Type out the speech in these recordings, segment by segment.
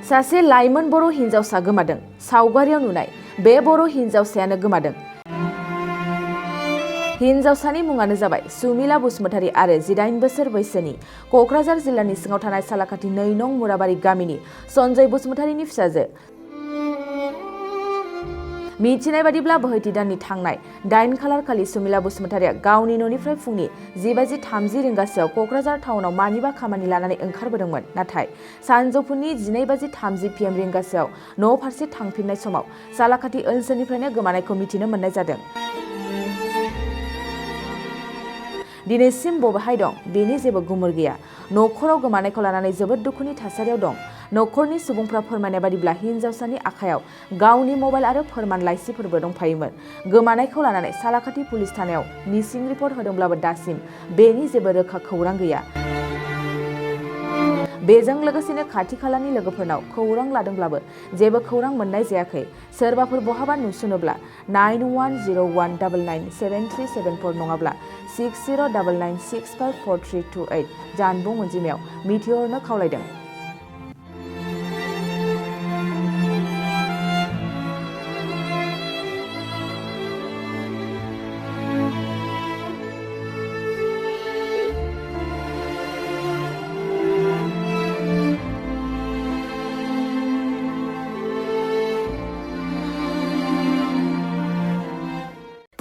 सासे लाइमोन बर' हिन्जावसा गोमादों। सावगारियाव नुनाय बे बर' हिन्जावसायानो गोमादों। हिन्जावसानि मुङानो जाबाय सुमिला बसुमतारी आरो 18 बोसोर बैसोनि क'क्राझार जिल्लानि सिङाव थानाय सालाकाथि 2 नं मुराबारि गामिनि सन्जय बसुमतारीनि फिसाजो। मिथिनाय बादिब्ला बोहैथि दाननि थांनाय 8 खालार खालि सुमिला बसुमतारीया गावनि न'निफ्राय फुंनि 10:30 रिंगासोआव क'क्राझार टाउनाव मानिबा खामानि लानानै ओंखारबोदोंमोन। नाथाय सानजौफुनि 12:30 PM रिंगासोआव न' फारसे थांफिननाय समाव सालाकाथि ओनसोलनिफ्रायनो गोमानायखौ मिथिनो मोननाय जादों। दिनैसिम बबेहाय दं बेनि जेबो गुमुर गैया। न'खराव गोमानायखौ लानानै जोबोद दुखुनि थासारियाव दं। न'खरनि सुबुंफ्रा फोरमायनाय बादिब्ला हिन्जावसानि आखायाव गावनि मबाइल आरो फोरमान लाइसिफोरबो दंफायोमोन। गोमानायखौ लानानै सालाकाथि पुलिस थानायाव मिसिं रिपर्ट होदोंब्लाबो दासिम बेनि जेबो रोखा खौरां गैया। बेजों लोगोसेनो खाथि खालानि लोगोफोरनाव खौरां लादोंब्लाबो जेबो खौरां मोननाय जायाखै। सोरबाफोर बहाबा नुसुनोब्ला 9101997334 नङाब्ला 6099654328 जानबुं अनजिमायाव मिथिहरनो खावलायदों।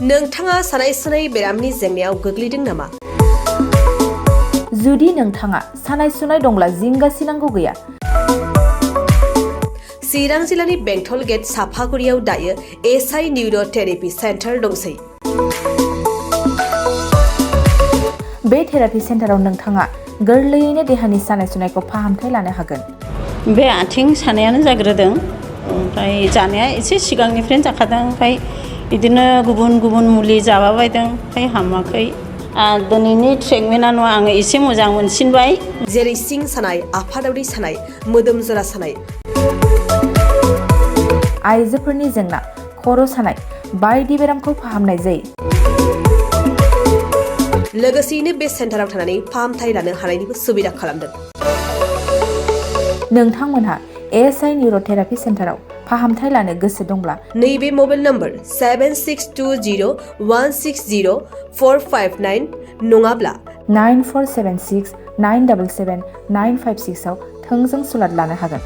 नोंथाङा सानाय सुनाय बेरामनि जेंनायाव गोग्लैदों नामा? जुदि नोंथाङा सानाय सुनाय दंब्ला जिंगासिनांगौ गैया। चिरां जिल्लानि बेंटल गेट साफागुरियाव दायो एसआइ निउर' थेरापि सेन्टार दंसै। बे थेरापि सेन्टाराव नोंथाङा गोरलैयैनो देहानि सानाय सुनायखौ फाहामथाय लानो हागोन। बे आथिं सानायानो जाग्रोदों, ओमफ्राय जानाया एसे सिगांनिफ्रायनो जाखादों, ओमफ्राय बिदिनो गुबुन गुबुन मुलि जाबाबायदों, ओमफ्राय हामाखै। दिनैनि ट्रिटमेन्टआ आङो एसे मोजां मोनसिनबाय। जेरै सिं सानाय, आफादावरि सानाय, मोदोम जरा सानाय, आइजोफोरनि जेंना, खर' सानाय बायदि बेरामखौ फाहामनाय जायो। लोगोसेयैनो बे सेन्टाराव थानानै फाहामथाय लानो हानायनिबो सुबिदा खालामदों। नोंथांमोनहा एसआइ निउर' थेरापि सेन्टाराव फाहामथाय लानो गोसो दंब्ला नैबे मबाइल नम्बर 7620160459 नङाब्ला 9476977956 आव थोंजों सुलाद लानो हागोन।